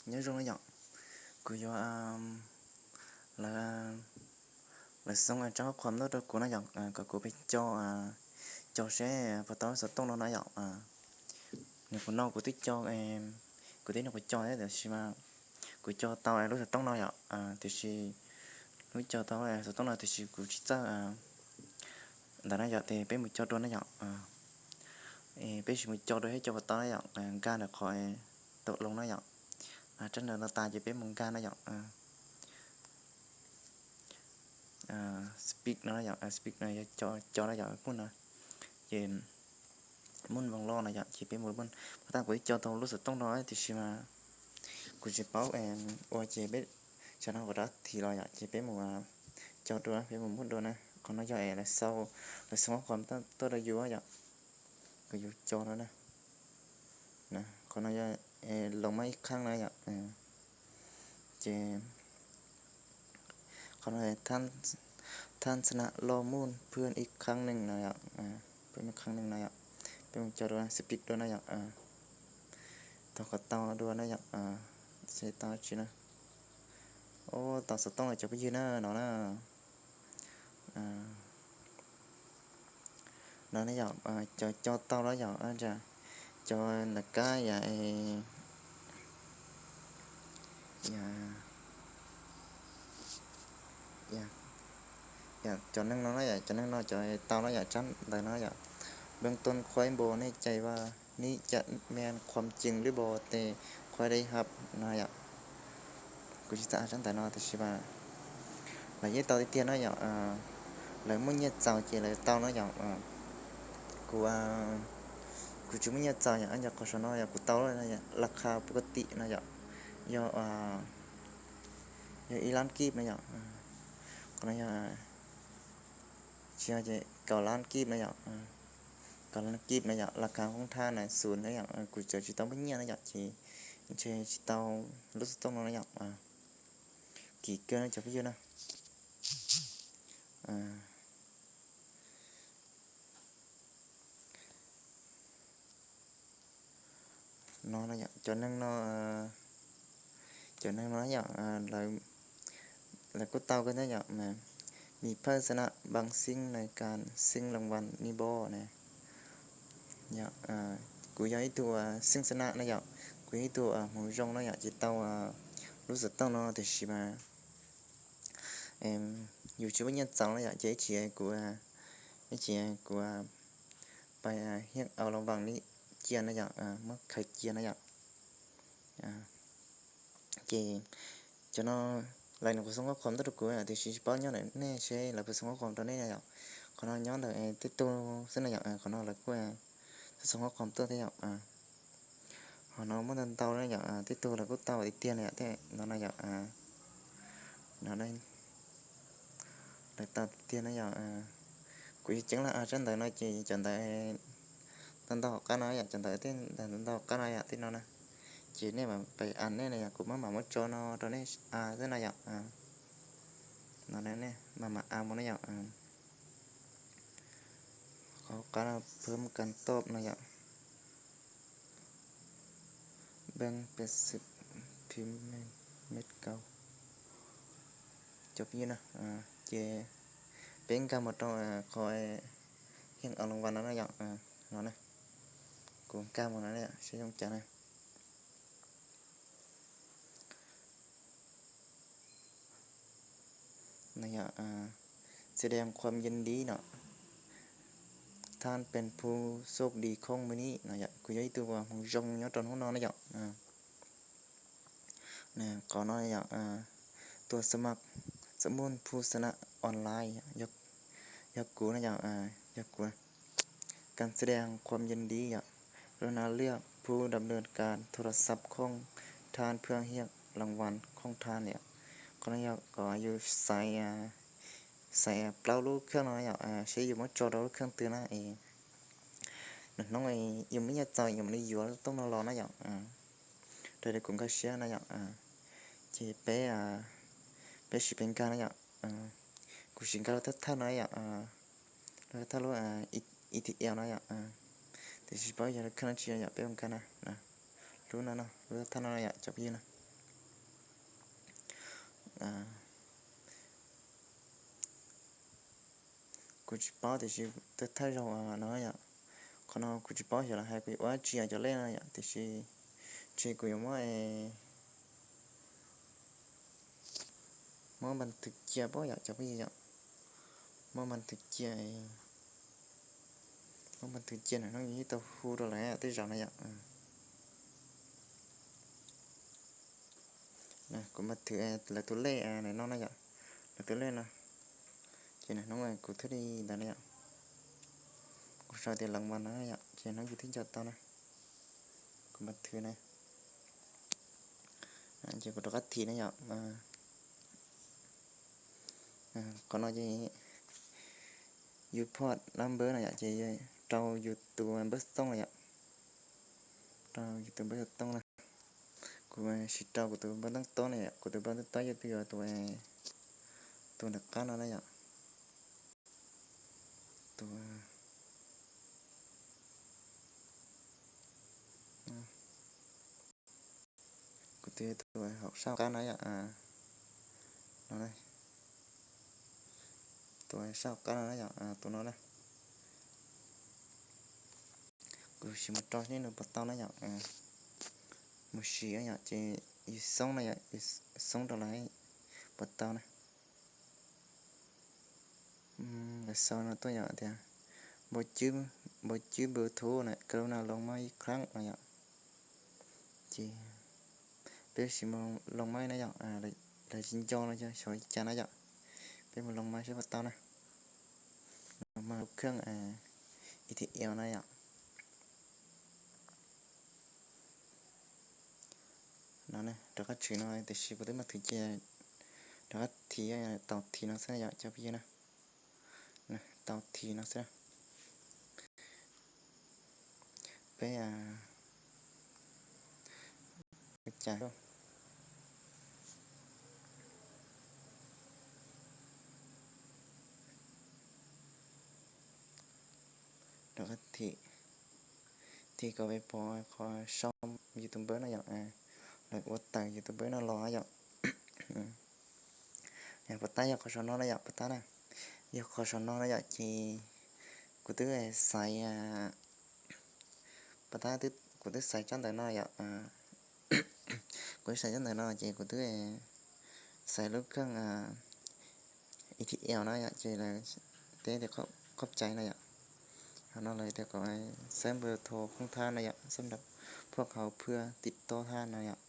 Nyob zoo na yom, kuv yuav, lawv, lawv xoo tsab qhov tuaj rau kuv na yom, kom kuv pem co, co seb puas tau lub xov tooj no na yom. Nws kuv no kuv twb co, kuv twb nws kuv co thiab tiam sis mas kuv co tau lub xov tooj no yom, tiam sis lub co tau xov tooj no tiam sis kuv tsis txawj ntawd na yom, ces peb mus co dua na yom. Peb sim mus co dua thiab co puas tau na yom, nkag ntawm qhov tau loo na yom. Tsab ntawv no tas ces peb mus nkag na yom. Speak no yom, speak no yog co na yom, pum no. Ces mus voos loj no yom, ces peb mus mus. Puas tau kuv twb co tau lub xov tooj no tiam sis mas kuv tsis paub ua ces peb, tsam no kuv rov thim los yom, ces peb mus co dua, peb mus muab dua na. Qhov no yog es lawv xoo, lawv xoo qhov tuaj rau yus yom, kom yus co no na. Qhov no yog loo mas ib qhaab na yom, ces qhov no thab xna loj mus phooj ib qhaab neeg no yom, phooj ib qhaab neeg no yom. Peb mus co dua, speak dua na yom. Tau qhov tau dua na yom, tau tsi na. Tau xov tooj los cov phooj ywg na no na. No ne yom, cov co tau los yom, cov ntawm kab yam, cov neeg no na yom, cov neeg no cov tau na yom, tsab ntawv no yom. Vaj ntej khuaib npo nej cais vaj, nej cais mej khuam cees lwb npo tes khuaib dej hab no yom. Kuv tsis txawj tsab ntawv no tiam sis mas lawv yeej tau tiag tiag na yom. Lawv muaj nyiaj txaus ces lawv tau na yom. Kuv, kuv tsis muaj nyiaj txaus yom, yog qhov saum no yog kuv tau laj kha puv ka tim no yom, yog, yog ib lab kib no yom. Qhov no yog, tsis yog ces kaum lab kib no yom, kaum lab kib no yom, laj kha khoob thab na xus na yom. Kuv txawm tsis tau muaj nyiaj na yom ces ntshe tsis tau lub xov tooj no na yom. Kim kawg no cov phooj ywg na. No, cov neeg no, cov neeg no yom, lawv kuj tau kawg thiab yom, mas mi phawj xab nam npaj xeeb na kas xeeb loo vas ni npo na. Kuv yog ib tug xeeb xab nam na yom, kuv yog ib tug hmoov zoo na yom, ces tau lub xov tooj no tiam sis mas yus tsis muaj nyiaj txaus na yom, ces ib chim kuv, ib chim kuv pais hiaj au loo vas li cia na yom, muab khaws cia na yom. Ces cov no lawv nws kuj xoo qhov khoom tuaj rau kuv tiam sis tsis paub nyob ntawm nej seb lawv puas xoo qhov khoom rau nej na yom. Qhov no nyob ntawm tej tug xwb na yom, qhov no lawv kuj xoo qhov khoom tuaj thiab yom. Qhov no muaj ntau ntau na yom, tej tug lawv kuj tau tiag tiag na yom, tej no na yom. No, lawv tau tiag tiag na yom. Kuv yuav ceev laj a tsab ntawv no ces cov ntawv ntau ntau qab no yom, cov ntawv tej ntawv ntau ntau qab no yom, tej no na. Ces nej mam pais a nej na yom, kuv mam mam muab tso no rau nej a xwb na yom. No nej mam mam a mus na yom. Qhov qab no phwb kas tob no yom. Npeej pes xwm phim mej kaus. Cov phooj ywg na, ces peb nkag mus rau qhov hiaj au loo vas no na yom, no na. Kuv nkag mus no na yom, seb zoo cas na. No yog แสดงความยินดี no, ท่านเป็นผู้โชคดีของมื้อนี้ no yom, kuv yog ib tug uas hmoov zoo nyob rau hnub no na yom. Qhov no yog ตัวสมัคร สมุนผู้ชนะออนไลน์ yog kuv na yom, yog kuv. การแสดงความยินดี yog กรุณาเลือกผู้ดำเนินการโทรศัพท์ของท่านเพื่อเรียกรางวัลของท่าน yom. Qhov no yog kom yus xaiv, xaiv plaub lub kheej no yom, seb yus muab tso rau lub kheej twg na. Hnub no yus muaj nyiaj txaus yus mam li yuav lub tooj no los na yom. Raws li kuv nkag siab na yom, ces peb, peb sim peb nkag na yom. Kuv sim nkag lub thawj thawj no yom, lub thawj lub i ti el no yom. Tiam sis tsis paub yog lub kheej dab tsi yom, peb mus nkag na. lub no no, lub thaj no yom cov phooj ywg na. Kuv tsis paub tiam sis thawj zaug no yom, qhov no kuv tsis paub xyov lawv hais kuv yuav ua tsi cov lej no yom, tiam sis ntshe kuv yuav muab, muab npas thwv cia paub yom cov phooj ywg yom. Muab npas thwv cia, muab npas thwv cia na, hnub yus tau hu rau lawv tej zaum na yom. Kuv npas thwv lawv tus lej no na yom, lawv tus lej no, ces na hnub kuv thiaj li ntawd na yom. Kuv sau tias leev vas no yom, ces hnub yus thiaj nco tau na. Kuv npas thwv na, ces kuv rov qab thim na yom. Qhov no ces yus phob nab npawb no yom, ces rau yus tus npawb xov tooj no yom. Rau yus tus npawb xov tooj na. Kuv sim rau kuv tus npawb xov tooj no yom, kuv tus npawb xov tooj yog tus, tus nram qab no na yom. Tus kuv tus yog tus hauv sab hauv qab no yom. No, tus sab hauv qab no na yom, tus no na. Kuv sim mus rau nej nws puas tau na yom. Mus sim yom, ces yus xoob na yom, yus xoob rau lawv puas tau na. Lawv sau no tuaj yom tias, npau cwb npau thú na, kawg na loo maj ib khaab no yom. Ces peb sim mus loo maj na yom, lawv tsis nco no xyov li cas na yom. Peb mus loo maj saib puas tau na. Loo maj lub kheej i thib eo na yom. No rov qab tshwm no tiam sis kuv twb maj thwv ces rov qab thim, tau thim no xwb na yom cov phooj ywg na. Tau thim no xwb na. Peb cas rov qab thim, thim kom peb pom qhov sau yus tus npawb no yom, lawv ua tawm yus tus npawb no los yom. Yog puas tab yog qhov saum no na yom, puas tab na. Yog qhov saum no na yom ces kuv twb xaiv, puas tab, kuv twb xaiv tsob ntawm no yom. Kuv twb xaiv tsob ntawm no ces kuv twb xaiv lub kheej i thib eo na yom, ces lawv teb tias qhov cai na yom. Qhov no lawv tias kom xaiv npawb thau khoob thab na yom, xab nrab phuaj hauv phwaj tim tob thab no yom.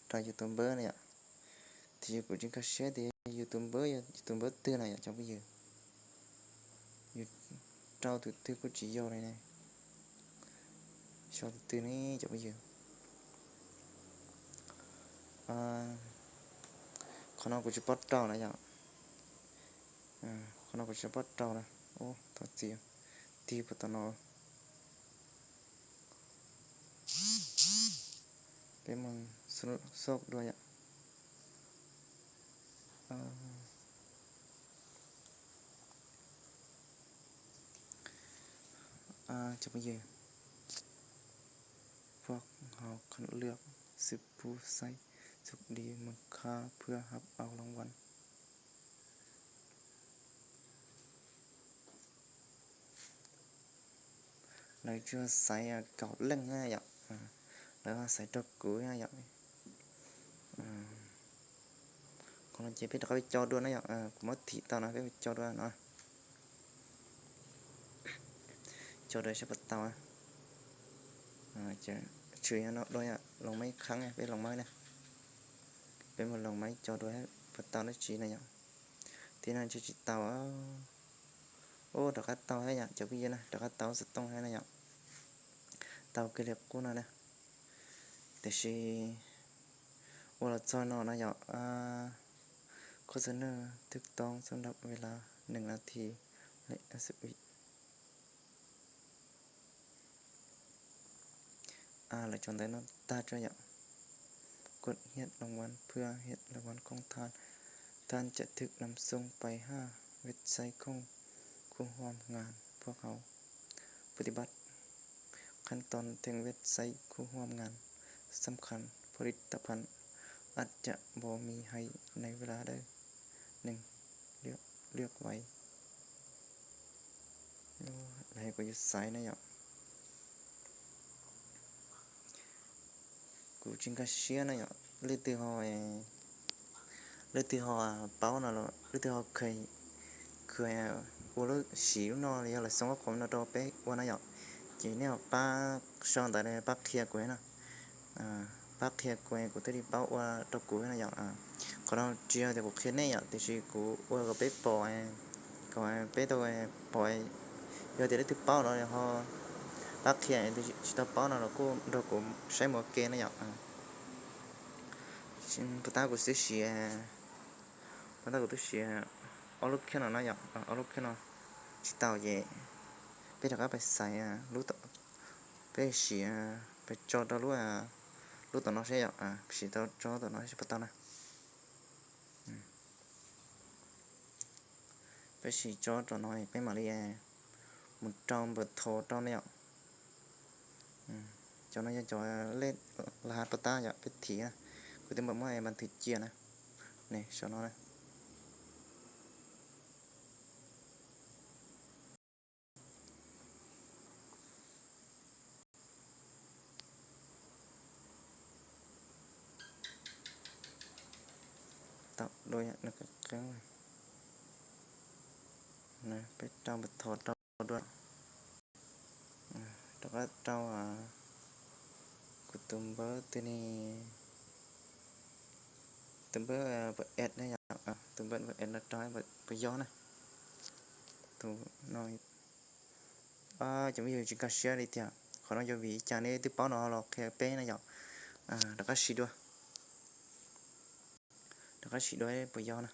Rau yus tus npawb na yom. Tiam sis kuv tsis nkag siab tias yus tus npawb yog yus tus npawb twg na yom cov phooj ywg. Yus rau tus twg kuj tsis yog li ne. Xyov tus twg ne cov phooj ywg. Qhov no kuv tsis paub rau na yom. Qhov no kuv tsis paub rau na. Ub, thov txim, tig puag tom no. Peb mus xauj dua yom. Cov phooj ywg, พวกเขาคัดเลือกสิบผู้ใช้โชคดี มูลค่า เพื่อรับเอารางวัล Lawv tsuas xaiv kaum leej na yom. Lawv xaiv rau kuv na yom. Qhov no ces peb rov qab peb co dua na yom, kuv muab thim tau no peb co dua no. Co dua saib puas tau. Tshwm no dua, loos maj ib khaab, peb loos maj na. Peb mus loos maj ib co dua puas tau dab tsi na yom. Tib no ntshe tsis tau. Ub, rov qab tau thiab yom cov phooj ywg na, rov qab tau xov tooj thiab na yom. Tau kiag li qub no na. Tiam sis ua los txog no no yom, โฆษณาถูกต้องสำหรับเวลาหนึ่งนาที และสิบวิ Lawv tso ntawv no tag tso yom. กด รับรางวัล เพื่อรับรางวัลของท่าน ท่านจะถูกนำส่งไปหาเว็บไซต์ของคู่ร่วมงาน พวกเขาปฏิบัติ ขั้นตอนเทคนิคเว็บไซต์คู่ร่วมงานสำคัญ ผลิตภัณฑ์อาจจะบ่มีให้ในเวลาเดิม หนึ่ง เลือก เลือกไว้ Lawv hais kuv yuav xaiv na yom. Kuv tsis nkag siab na yom, leej twg ho, leej twg ho paub no los leej twg ho kheev, kheev ua lub, siv lub no los yog lawv xoo qhov no rau peb ua na yom, ces nej ho pab sau ntawv pab qhia kuv na. Pab qhia kuv, kuv thiaj li paub ua rau kuv na yom. Qhov no tsis yog tias kuv qhia nej yom, tiam sis kuv ua kom peb pom, kom peb tau pom. Yog tias leej twg paub no ho pab qhia, tsis tau paub no los kuj nrog kuv saib mus ua ke na yom. Puas tab kuv xwb siv, puas tab kuv twb siv ob lub khab no na yom, ob lub khab no tsis tau ces peb rov qab pais xaiv lub, peb siv, peb tso rau lub, lub tom no seb yom, siv tau tso tom no seb puas tau na. Peb siv tso rau no peb mam li mus rau npawb thov rau ne yom. Cov no yog cov lej laj hab puas tab yom, peb thim na. Kuv twb npam muab npas thwm cia na. Ne, saum no na. Tau dua, peb rau npawb thov rau dua. Rov qab rau kuv tus npawb twg ne, tus npawb npawb S ne yom, tus npawb npawb S no rau puas yog na. Tus no, cov phooj ywg tsis nkag siab li tiag, qhov no yog vim li cas nej twb paub no los qhia peb na yom. Rov qab siv dua, rov qab siv dua puas yog na.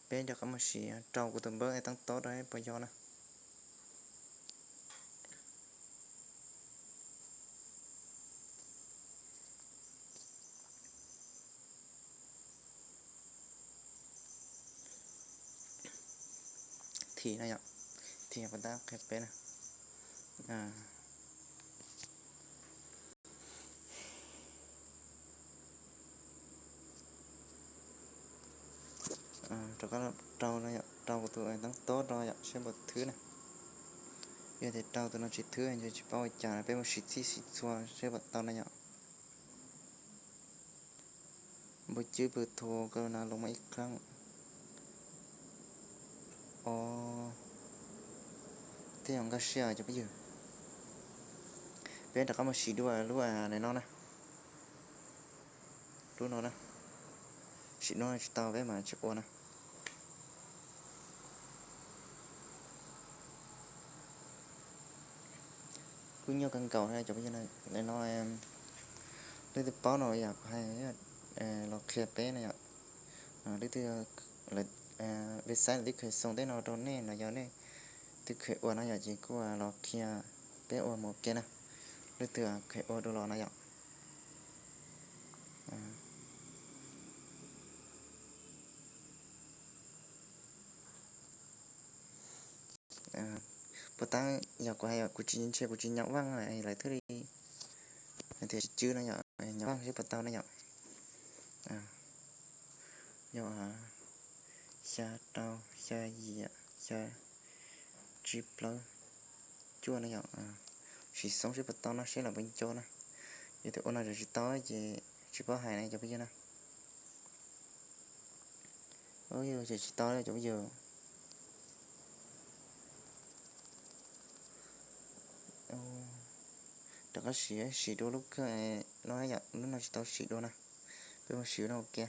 Peb rov qab mus siv rau kuv tus npawb es tab tob rau puas yog na. Thim na yom, thim puas tab qhia peb na. Rov qab rau no yom, rau kuv tus tab tob rau yom, seb puas thwb na. Yog tias rau tus no tsis thwb ces tsis paub ua cas, peb mus siv txhij siv txhua seb puas tau na yom. Npawb cwb pw thu kawg na, loo mas ib qhab. O, tej zaum nkag siab cov phooj ywg. Peb rov qab mus siv dua lub no na. Lub no na. Siv no tsis tau peb mam tsis ua na. Kuj nyuaj kawg nkaus na cov phooj ywg na. No leej twg paub no yom, kuv hais los qhia peb na yom. Leej twg, website twb kheev xoo tej no rau nej los yog nej twb kheev ua no yom ces kuj los qhia peb ua mus ua ke na. Leej twg kheev ua dua los no yom. Puas tab yog kuv hais kuv tsis ntshe kuv tsis nyob Vaj lawv thiaj li hais tias tsis cwb no yom, nyob Vaj seb puas tau na yom. Yog xya rau, xya yim, xya tsib plaub cuaj na yom. Siv xoob seb puas tau no seb lawv puas nco na. Yog tias ua no tsis tau ces tsis paub hais na cov phooj ywg na. Ces tsis tau cov phooj ywg. Rov qab siv, siv dua lub kawg no yom, lub no tsis tau siv dua na. Peb mus siv no ua ke.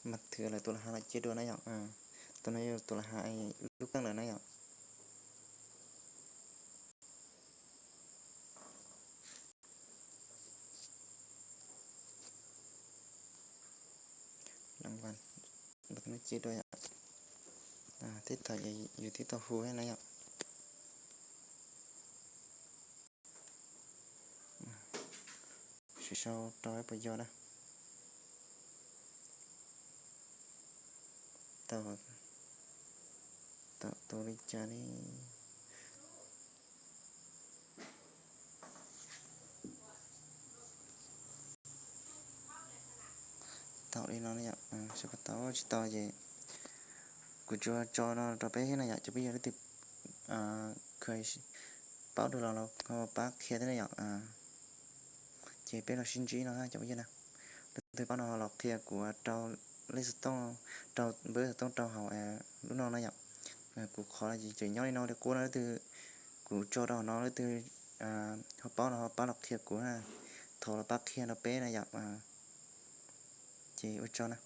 Mas thwv lawv tus las hav no cia dua na yom. Tus no yog tus las hav lub keej lawm na yom. Tus no cia dua yom. Tib thaum yus twb tau hu na yom. sau rau puas yog na. Tau, tau tu li cas li. Tau li no yom, seb puas tau tsis tau ces kuv tsuas tso no rau peb thiab na yom, cov phooj ywg leej twg kheev paub dua los ho pab qhia thiab na yom. Ces peb los sib ntsib no cov phooj ywg na. Leej twg paub no ho los qhia kuv rau lej xov tooj, rau npawb xov tooj rau hauv lub no na yom. Kuv qhov ces tseem nyob li no li qub no, leej twg kuv tso rau hauv no, leej twg ho paub no ho pab los qhia kuv na. Thov los pab qhia rau peb na yom. Ces ua tsaug na.